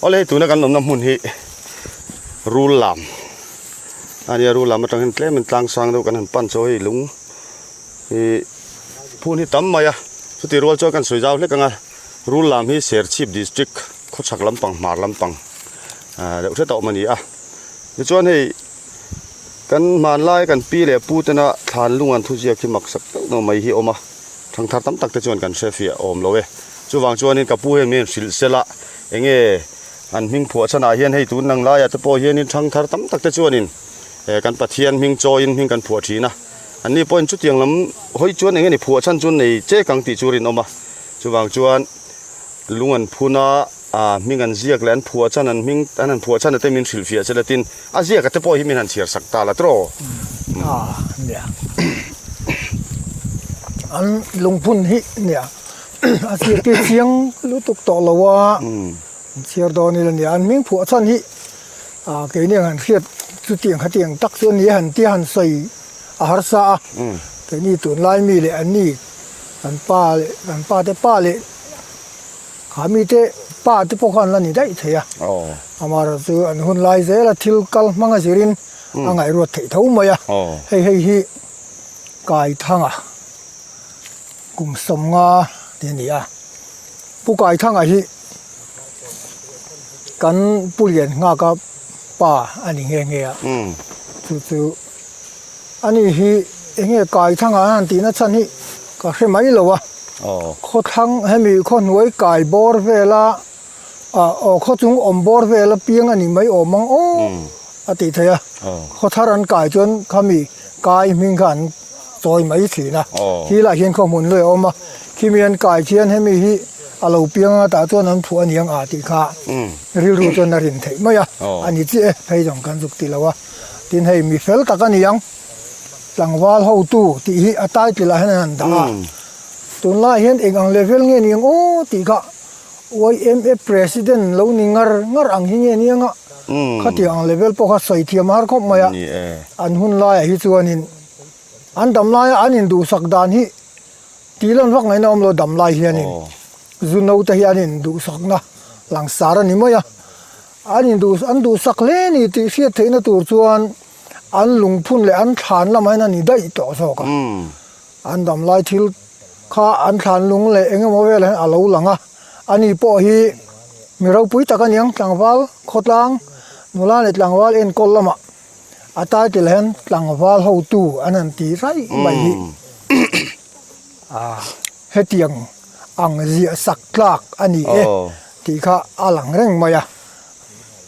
Awle hei tuna kan awmna hmun hi rul lam a nia rul lam atang hian tlem in tlang sang deuh kan han pan chu hei lung hi phun hi tam mai a chuti rual chuan kan sawi zau hlek ang a rul lam hi Serchhip district khawchhak lampang hmar lampang ah deuh hret a awm a ni a tichuan hei kan hmanlai kan pi leh pu tena thlan lung an thuziak hi mak sak deuh deuh mai hi a awm a thangthar tam tak te chuan kan hre fiah awm lo e chuvang chuanin ka pu hian min hrilh sela enge an hming phuah chhanah hian hei tun lang laiah te pawh hianin thangthar tam tak te chuanin eh kan Pathian hming chawiin hming kan phuah thin a anni pawhin chutiang lam hawi chuan enge ni phuah chhan chu nei chek ang tih chu rinawm a chuvang chuan lung an phun a ah hming an ziak leh an phuah chhan an hming an han phuah chhan a te min hrilh fiah che latin a ziak a te pawh hi min han chhiar sak ta la tawh ah nia an lungphun hi nia a ziak hi chiang lutuk tawh lo a chhiar dawn ila nia an hming phuah chhan hi ah keini ang han hriat chutiang khatiang tak chu a ni a han tia han sawi a harsa a keini tunlai mi leh an ni kan pa leh kan pa te pa leh Kha mite pa te pawh kha an la ni daih thei a, amaherawh chu an hun lai zela thil kal hmang a zirin a ngaihruat theih tho mai a, hei hei hi Kaithanga kum 50 tih a ni a, Pu Kaithanga hi kan Pu Lianngaka pa a ni nghe nghe a, chu chu ani hi eng nge Kaithanga an han tihna chhan hi ka hre mai lo a. Khawthlang hemi khawhnuai kai bawr vela ah aw khawchung awm bawr vela piang a ni mai awm ang aw a tih theih a, khawthar an kai chuan khami kai hming kha an chawi mai thin a, khi lah hian khawhmun luai a awm a, khimi an kai khian hemi hi a lo piang anga tah chuan an phuah a ni ang ah tih kha rilru chuan a rin theih mai a, a ni chiah e phei zawng kan zuk ti lo a, tin hei mi fel tak a ni ang. Tlangval hotu tih hi a title ah hian an han dah a, tunlai hian eng ang level nge ni ang aw tih kha YMA president lo ni ngar ngar ang hi nge ni anga khatiang ang level pawh kha sawi thiam a har khawp mai a, an hun laiah hi chuanin an dam laia an induhsak dan hi tih lan vak ngaihna awm lo dam lai hianin zu no te hi an induhsakna langsar a ni mai a, an induh an duhsak hle a ni tih hriat theihna tur chuan. An lungphun leh an thlan lamah hian a ni daih tawh zawk a, an damlai thil kha an thlan lung leh eng emaw velah hian a lo lang a, ani pawh hi mi ropui tak a ni ang tlangval khawtlang nula leh tlangval enkawl lamah a title hian tlangval hotu an han ti raih mai hi ah hetiang ang ziah sak tlak a ni e tih kha a lang reng mai a,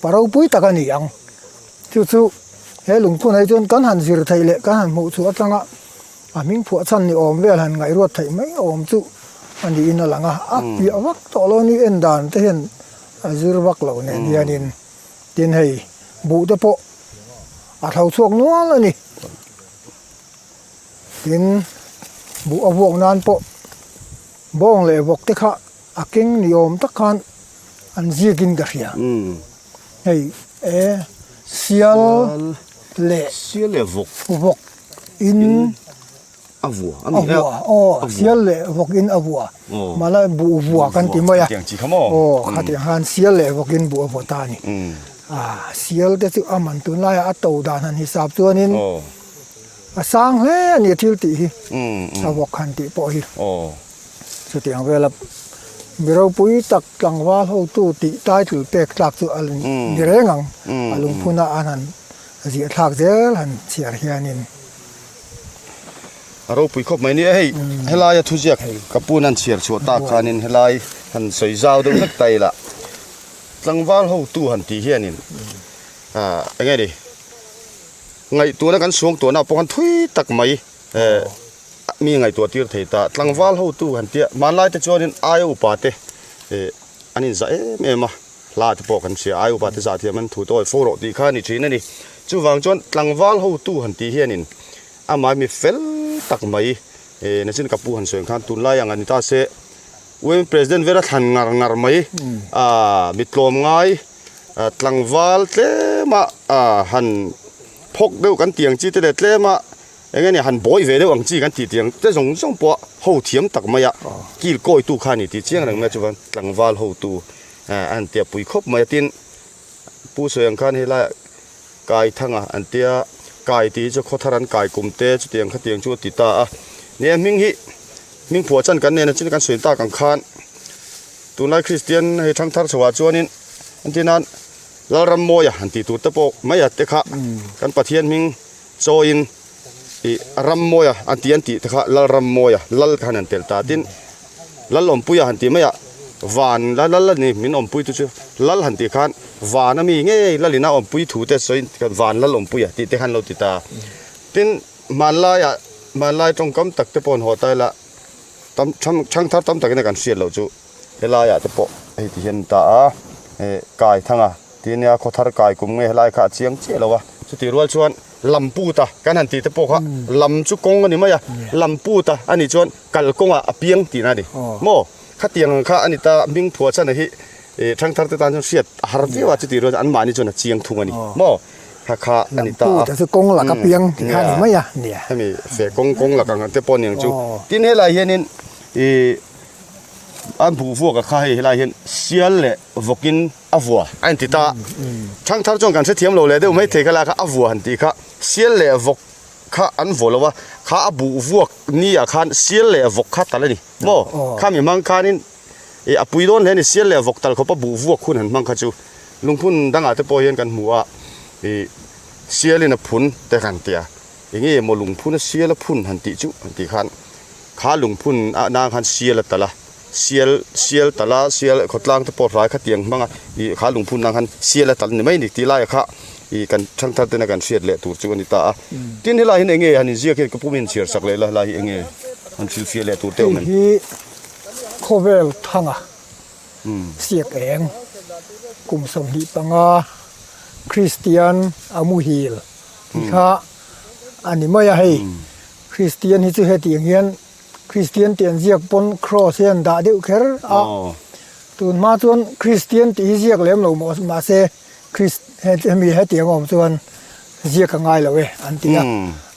pa ropui tak a ni ang. Chu chu he lungphun ah hi chuan kan han zir theih leh kan han hmuh chhuah atanga a hming phuah chhan ni awm vel han ngaihruat theih mai awm chu a niin a lang a, a piah vak tawh lo ni en dan te hian a zir vak lo nen hianin tin hei buh te pawh a thlo chhuak nual a ni tin buh a vuak nan pawh bawng leh vawk te kha a keng ni awm tak khan an ziak in ka hria hei e sial leh sial leh vawk vawk in a vua a ni a aw sial leh vawk in a vua mala buh vua kan ti mai a aw khatiang khan sial leh vawk in buh a vua ta a ni a sial te chu a man tunlai ah a to dan han hisap chuanin a sang hle a ni a thil tih hi a vawk han tih pawh hi. Chutiang vela mi ropui tak tlangval hotu tih title pek tlak chu a ni reng ang. A lungphuna an han ziah thlak zel han chhiar hianin. A ropui khawp mai nia hei helaia thuziak ka pun han chhiar chhuah tak khanin helai han sawi zau deuh vek ta ila tlangval hotu han tih hianin ah eng nge ni ngaihtuahna kan suangtuahna pawh khan thui tak mai eh Mi ngaihtuah tir thei ta. Tlangval hotu han tia hmanlai te chuanin aia upa te eh an inzah em em a, hla te pawh kan hria aia upa te zah thiam an thu tawi fo rawh tih kha a ni thin a ni. Chuvang chuan tlangval hotu han tih hianin amah mi fel tak mai eh nachin ka pu han sawi ang khan tunlai ang a ni ta se UM President vera thlan ngar ngar mai ah mi tlawm ngai tlangval tlema ah han phawk deuh kan tih ang chi te leh tlema Eng nge ni han bawi ve deuh ang chi kan tih tiang te zawng zawng pawh ho thiam tak mai a kil kawitu kha a ni tih chiang reng mai a chuan tlangval hotu a han tia pui khawp mai a tin Pu sawi ang khan helai ah kai thang a an tia kai tih hi chu khaw thar an kai kum te chutiang khatiang chu a ti ta a nia hming hi hming phuah chan kan nen a chin kan sawi tak ang khan tunlai Kristian hei thangthar chho ah chuanin entir nan Lalrammawia han tih tur te pawh mai a te kha kan Pathian hming chawiin ih Rammawia an tih an tih te kha Lalrammawia lal khan an telh ta tin Lal awmpuia han tih mai ah van la lal a ni min awmpui tu chu lal han tih khan van ami ngei lalin a awmpui thu te sawiin van lal awmpuia tih te khan lo ti ta tin hmanlaiah hmanlai tawngkam tak te pawh an haw ta ila tam thangthar tam takin a kan hriat loh chu. Helaiah te pawh hei ti hian an ta a, eh kai thang a ti ania khaw thar kai kum nge helai kha a chiang chiah lo a, chutih rual chuan lam put a kan han tih te pawh kha lam chu kawng a ni mai a, lam put a anih chuan kal kawngah a piang tihna a ni maw khatiang ang kha a ni ta hming phuah chhan a hi eh thangthar te tan chuan hriat a har viau a chutih rual chuan anmahni chuan a chiang thung a ni maw kha kha a ni ta a. Lam put a chu kawng laka piang tih kha a ni mai a nia. Hemi feh kawng kawng lak ang te pawh a ni ang chu tin helai hianin ih. An buh vuak a kha hei helai hian sial leh vawkin a vua a inti ta a, thangthar chuan kan hrethiam lo leh deuh mai thei kha lai kha a vua han tih kha sial leh vawk kha an vaw lo a, kha a buh vuak ni ah khan sial leh vawk kha tal a ni maw khami hmang khanin ih a pui dawn hle a ni sial leh vawk tal khawpa buh vuak hun han hmang kha chu lungphun dangah te pawh hian kan hmu a ih sialin a phun te kan ti a. Enge maw lungphun a sial a phun han tih chu han tih khan kha lungphun ah nang khan sial a talh a, sial sial talh a sial khawtlang te pawh hlai khatiang hmang a ih kha lungphun nang khan sial a talh ni mai ni tih laiah kha ih kan thangthar tena kan hriat leh tur chu a ni ta a. Tin helai hian enge han inziak hian ka pum in chhiar sak leh la helai hi enge han hrilhfiah leh tur te awm em? Hei hi khawvel thanga siak eng kum 25 Kristian a muhil Tih kha a ni mai a hei. Kristian hi chu hetiang hian Kristian tih an ziak pawn cross hi an dah deuh kher a. Tun hma chuan Kristian tih hi ziak lem lo maw mahse Kris hemi hetiang a awm chuan ziak a ngai lo e an ti a.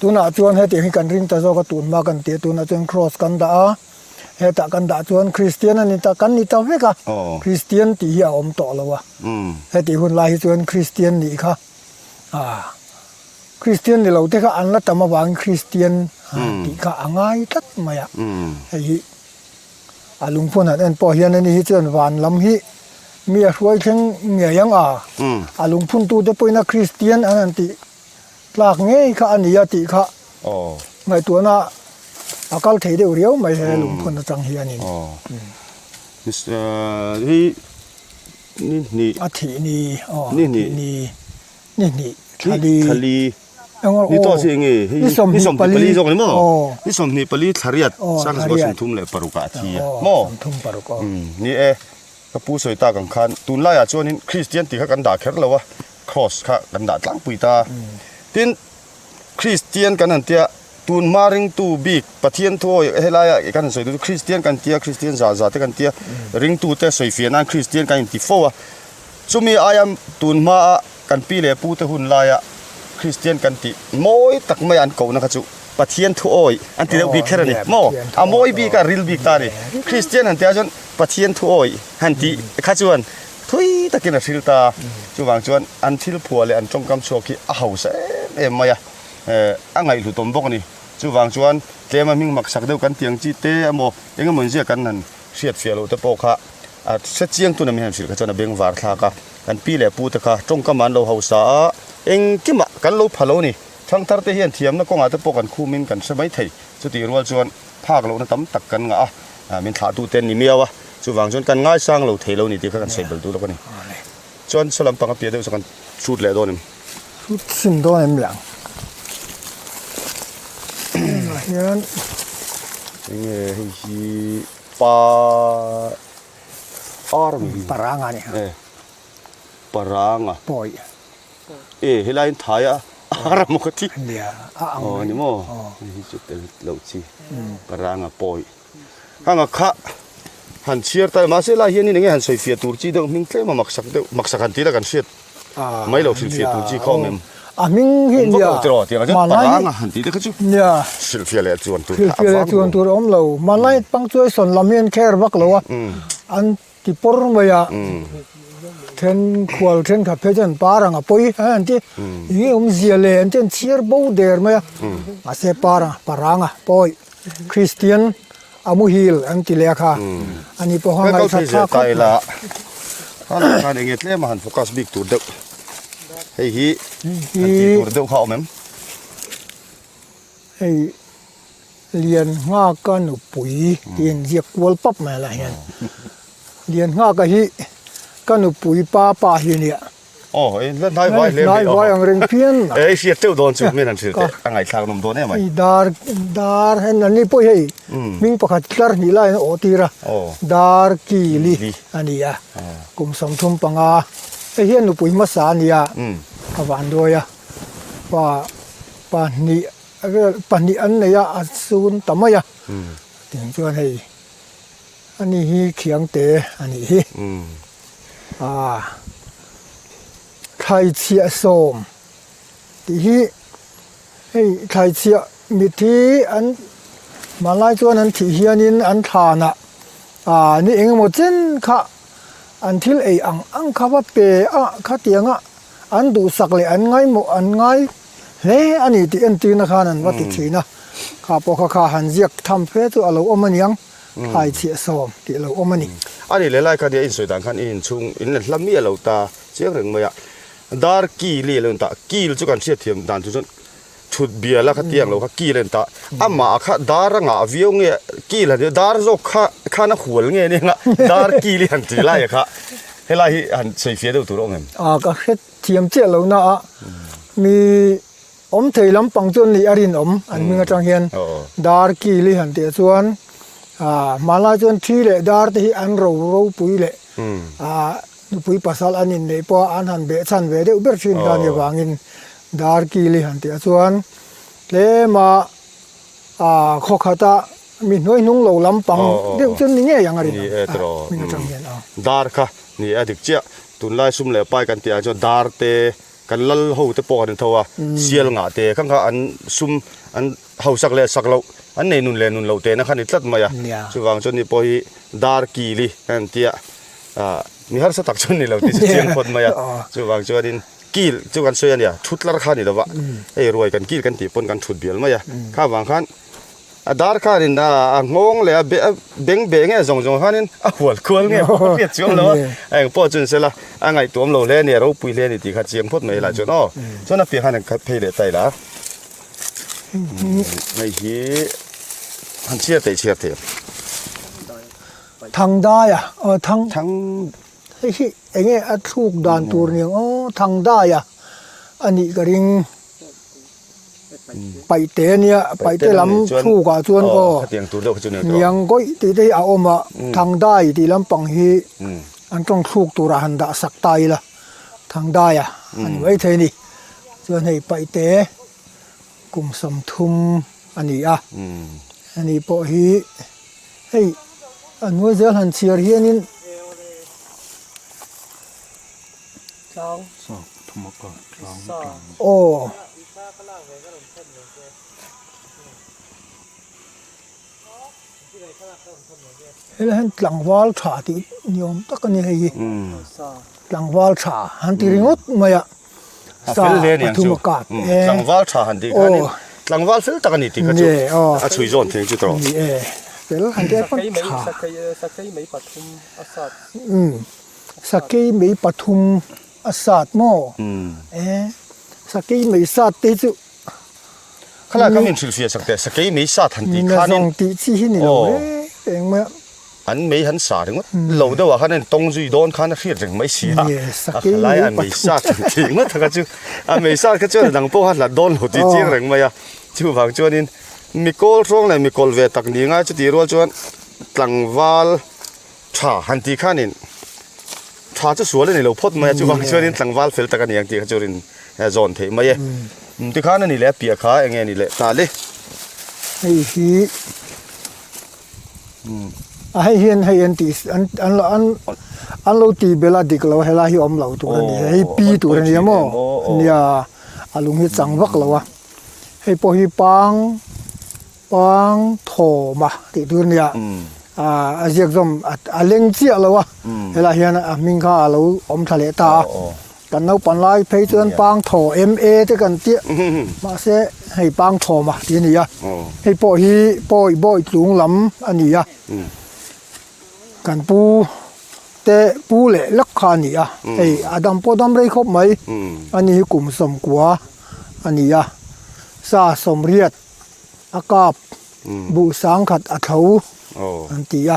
Tunah chuan hetiang hi kan ring ta zawk a tun hma kan ti a tunah chuan cross kan dah a. Hetah kan dah chuan Kristian a ni ta kan ni ta vek a. Kristian tih hi a awm tawh lo a. Hetih hun lai hi chuan Kristian nih kha. Kristian ni lo te kha an la tam avangin Kristian tih kha a ngai tlat mai a. Hei hi a lungphun han en pawh hian ani hi chuan van lam hi mi a hruai thleng ngei ang a. A lungphun tute pawhin a Kristian an han tih tlak ngei kha a ni a tih kha ngaihtuahna a kal thei deuh riau mai he lungphun atang hianin. Hei Ni hnih. A thih ni aw. Ni hnih. Ni ni hnih thla li. Thla li. Ni tawh chi enge hei ni 24 zawk ni maw? Ni 24 thla riat sang zua 36 ah a thi a maw? 36 aw. Ni e ka pu sawi tak ang khan tunlai ah chuanin Kristian tih kha kan dah kher lo a cross kha kan dah tlangpui ta. Tin Kristian kan han tia, tun hma ringtu bik Pathian thu awi helaia kan han sawi duh chu Kristian kan tia, Kristian zah zah te kan tia, ringtute sawi fiah nan Kristian kan inti fo a. Chumi aia tun hmaa kan pi leh pu te hun laia Kristian kan tih mawi tak maia an kohna kha chu Pathian thu awi an ti deuh bik kher a ni maw? A mawi bik a, ril bik ta a ni. Kristian han tia chuan Pathian thu awi han tih kha chuan Thui takin a hril ta. Chuvang chuan an thil phuah leh an tawngkam chhuak hi a hausa em em mai a, a ngaihhlutawm bawk a ni. Chuvang chuan tlema hming maksak deuh kan tiang chi te emaw eng emaw inziak kan han hriat fiah loh te pawh kha a hre chiang tuna min han hrilh kha chuan a beng var thlak a. Kan pi leh pu te kha tawngkam an lo hausa a, engkimah kan lo pha lo a ni. Thangthar te hian thiamna kawngah te pawh kan khumin kan hre mai thei. Chutih rual chuan phak lohna tam tak kan ngah a, min thlahtute an ni miau a. Chuvang chuan kan ngaisang lo thei lo ni tih kha kan sawi bel duh lawk a ni. Chuan saw lampang a piah deuh chu kan hrut leh dawn em? Hrut chhin dawn em leh ang. Hengah hian. Enge hei hi pa ar mi hi. Paranga a ni. E paranga. Pawi. E helai in thai a ar a maw ka ti. Nia a ang. Aw ni maw. Hei hi chu tel loh chi. Paranga pawi. Hanga kha han chhiar ta mahse lai hianin enge han sawi fiah tur chi deuh hming tlem a maksak deuh maksak han tih la kan hriat mai lo hrilh fiah tur chi kha awm em a hming hi nia tiraw tiang chuan paranga han tih te kha chu nia hrilh fiah leh chuan tur hrilh fiah leh chuan tur a awm lo hmanlai pangchuai sawn lam hian kher vak lo a an. ti pawr mai a then khual thenkhat phei chuan par ang a pawi a an ti eng nge awmzia le an ti an chhiar bo der mai a mahse par ang parang a pawi Kristian a muhil an ti leh a kha ani pawh kha ngaihthla thlak khawp mai. Kha khan eng nge tlem a han focus bik tur deuh hei hi han tih tur deuh kha a awm em? Hei Lianngaka nupui tih a inziak kual pap mai lah hian Lianngaka hi ka nupui pa pa hi a nia. Aw hei la hnai vai hle mai. Hnai vai ang reng phian. E i hriat teuh dawn chu min han hrilh teh a ngaihthlak nawm dawn em mai. Hei dar dar hen an ni pawh hei hming pakhat tlar hnih laiin a awh tir a dar kili a ni a kum 35 hei hian nupui hmasa a nia ka vanduai a pa pahnih vel pahnih an nei a a sun ta mai a tiang chuan hei ani hi khiang te a nih hi ah thlaichhiah sawm tih hi hei thlaichhiah mithi an hmanlai chuan an thih hianin an thlanah ah ni engemaw chen kha an thil ei ang ang kha va pe a khatianga an duhsak leh an ngaimawh an ngai hle a ni tih entirna khan an va ti thin a, kha pawh kha kha han ziak tham fe chu a lo awm a niang, thlai chhiah sawm tih a lo awm a ni. A nih leh lai kha nia insawi dan khan i inchhung in la hla miah lo ta chiang reng mai a, dar kil i lo in tah, kil chu kan hriatthiam dan chu chuan thut bial a kha tiang lo kha kil a in tah, amah kha dar a ngah viau nge kil han dar zawk kha khan a hual nge nia nga dar kil i han ti lai a kha helai hi han sawi fiah deuh tur a awm em? A ka hre Thiam chiah lo na a mi awm thei lampang chu an nih a rinawm an hming atang hian dar kil hi han tih chuan ah hmanlai chuan thi leh dar te hi an ro ropui leh ah nupui pasal an inneih pawh a an han beh chhan ve deuh ber thin kha a nih avangin dar kil hi han tih chuan tlem a ah khaw khata mi hnuai hnung lo lampang deuh chu an ni ngei ang a rinawm hming atang hian aw. Dar kha ni a dik chiah. Tunlai sum leh pai kan tih ah chuan dar te kan lal ho te pawh kan in tho a, sial ngah te kha kha an sum an hausak leh sak loh an nei nun leh nun loh tehna kha a ni tlat mai a, chuvang chuan ni pawh hi dar kili an tia ah mi harsa tak chu ni lo tih chu chiang phawt mai a, chuvang chuanin kil chu kan sawi a nia thut tlar kha a ni lo va, hei ruai kan kil kan tih pawn kan thut bial mai a, kha vang khan. A dar khanin a nghawng leh a beng beh nge zawng zawng khanin a hual kual nge pawh ka hriat chuang lo a, a eng pawh chu ni sela a ngaihtuam lo hle a ni a ropui hle a ni tih kha chiang phawt mai lah chuan aw chuan a piah khan an khat phei leh ta ila hei hi han chhiar theih chhiar theih Thangdai a aw thang thang hei hi eng nge a thluk dan tur ni ang aw Thangdai a a nih ka ring. Paihte a nia, paihte lam chhukah chuan aw niang gawih tih te hi a awm a, Thangdai tih lampang hi an tawng thluk turah han dah sak ta ila, Thangdai a a ni maithei a ni. Chuan hei paihte kum 30 a ni a, ani pawh hi hei a hnuai zel han chhiar hianin. Aw. Helai hian tlangval tha tih ni awm tak a ni hei hi tlangval tha han ti ringawt mai a sa pathum a kap e tlangval tha han tih khan in tlangval fel tak a ni tih kha chu a chhui zawn thei chu tawh ni e fel han tih pawn tha Sakei mei pathum a sat maw? E, sakei mei sat te hi chu. Khalai kha min hrilhfiah sak teh, sakei mei sat han tih khanin. Nazawng tih chi hi ni lo reng reng mai a. An mei han sa ringawt lo deuh ah khan an tawng zui dawn khan a hriat reng mai si a. A khalai a mei sat han tih ngawt kha chu a mei sat kha chuan a dang pawh kha hlat dawn lo tih chiang reng mai a. Chuvang chuanin mikawl hrawng leh mikawl ve tak ni ngai chutih rual chuan tlangval. Tha han tih khanin tha chu sual a ni lo phawt mai a, chuvang chuanin tlangval fel tak a ni ang tih kha chu rin zawn theih mai e. Tikhan a ni leh a piah kha eng nge a ni leh ta le? Hei hi a hei hian hei an tih an an an an lo tih belh a dik lo helai hi awm lo tur a ni hei pi tur a ni a maw nia a lung hi chang vak lo a hei pawh hi pang. Pang thawma tih tur nia. A ziak zawm a leng chiah lo a, helaiah hian a hming kha a lo awm thla leh ta a. Kan naupan lai phei chuan Pangthaw MA te kan tia, mahse hei Pangthawma tih a ni a. Hei pawh hi Pawi Bawi tlung lam a ni a. Kan pu te pu leh lak kha a ni a, hei a dam pawh dam rei khawp mai. Ani hi kum sawmkua a ni a, sa sawmriat a kap. Buh sangkhat a tho an ti a,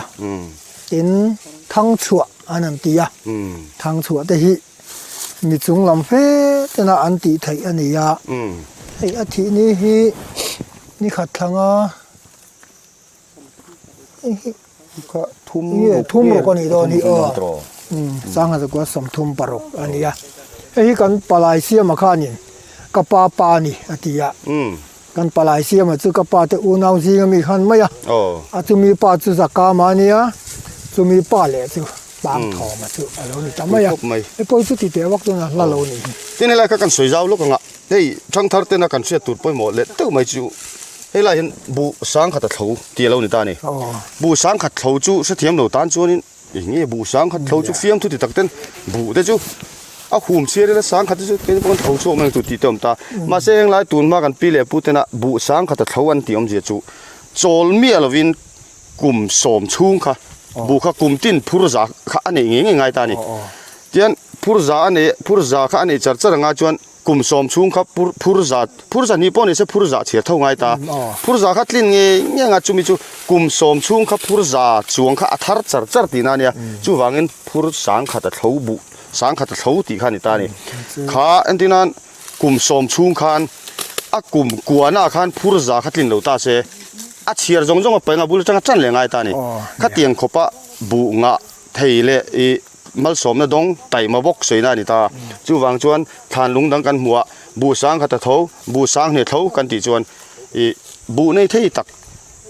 tin thangchhuah an an ti a, thangchhuah te hi mi chung lam fe tena an tih theih a ni a, hei a thih ni hi ni khat thlang a, hei hi thum ruk a nih dawn hi aw, sangha zakua 36 a ni a, hei hi kan palai siama khanin ka pa pa a ni a ti a. Kan palai siama chu ka pa te unau zinga mi khan mai a, a chumi pa chu Zakama a nia, chumi pa leh chu Pangthawma chu a lo ni ta mai a, he pawi chu ti teh vak chuan a hla lo ni hi. Tin helai kha kan sawi zau lawk anga hei thangthar tena kan hriat tur pawimawh leh deuh mai chu helai hian buh sangkhat a thlo tih a lo ni ta a ni. Buh sangkhat thlo chu hrethiam lo tan chuanin Eng nge buh sangkhat tho chu fiamthu ti tak ten buh te chu a hum chhiar ila sangkhat te chu keini pawh kan tho chhuak mai ang chu tih te a awm ta. Mahse heng lai tun hma kan pi leh pu tena buh sangkhat a tho an tih awmzia chu chawl miah lovin kum sawm chhung kha buh kha kum tin phur za kha a neih ngei ngei ngai ta a ni. Tian phur za a neih phur za kha a neih char char anga chuan Kum sawm chhung kha phur phur za phur za hnih pawh ni se phur za chhiar tho ngai ta. Phur za kha tlin ngei ngei anga chumi chu kum sawm chhung kha phur za chuang kha a thar char char tihna a nia. Chuvangin phur sangkhat a thlo buh sangkhat a thlo tih kha a ni ta a ni. Kha entir nan kum sawm chhung khan a kum kuana ah khan phur za kha tlin lo ta se a chhiar zawng zawng a paih anga bul atanga tan leh ngai ta a ni. Khatiang khawpa buh ngah thei leh ih Malsawmna dawng taima bawk sawina a ni ta. Chuvang chuan thlan lung dang kan hmuh a, buh sang khat a tho, buh sang hne tho kan tih chuan ih buh nei thei tak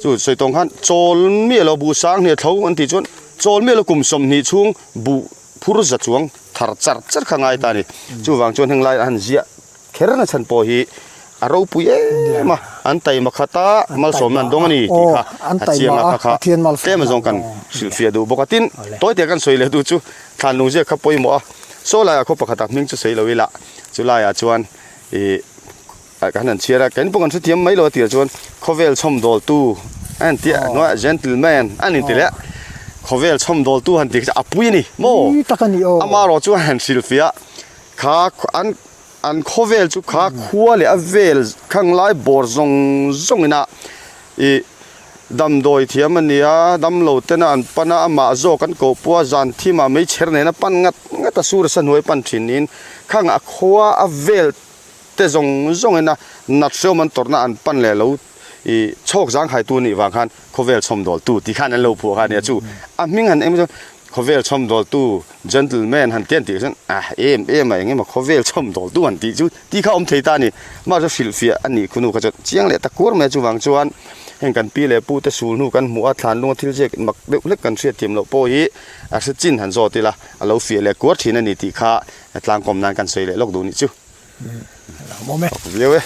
chu sawi tawng khan chawl miah lo buh sang hne tho an tih chuan chawl miah lo kum 20 chhung buh phur za chuang thar char char kha ngai ta a ni. Chuvang chuan heng lai a han ziah kher na chhan pawh hi a ropui em a, an taima khat a, malsawmna an dawng a ni tih kha a chiang a, kha kha tlem azawng kan hrilhfiah duh bawk a. Tin, tawite kan sawi leh duh chu thlan lung ziak kha pawimawh a, saw laiah khaw pakhatah hming chu sawi lo ila, chu laiah chuan ih kan han chhiar a, keini pawh kan hrethiam mai lo a tirah chuan khawvel chhawmdawltu a han ti a, hnuaiah gentleman a han inti leh a, khawvel chhawmdawltu han tih kha chu a pui a ni maw? Amaherawhchu chu a han hrilhfiah a, kha an An khawvel chu kha khua leh a vel khang lai bawr zawng zawng ina ih damdawi thiam a ni a, damlo tena an pan a, amah zawk an koh pawh a zan thimah meichher nena pan ngat ngat a sur a sa hnuai pan thin niin khang a khua a vel te zawng zawng ina nat hreawm an tawrhna an pan leh lo ih chhawk zangkhaitu a nih vang khan khawvel chhawmdawltu tih khan an lo phuah kha a nia chu a hming han eng Khawvel chhawmdawltu gentleman han ti an tih chuan ah em em a eng emaw khawvel chhawmdawltu han tih chu tih kha a awm thei ta a ni. Mah chu hrilhfiah a nih khunu kha chuan chiang leh ta kuar mai a chuvang chuan heng kan pi leh pu te sul hnu kan hmuh a thlan lunga thil ziak mak deuh hlek kan hriat thiam loh pawh hi a hre chin han zawt ila a lo fiah leh kuar thin a ni tih kha tlangkawm nan kan sawi leh lawk duh nih chu. Awm e. Viau e.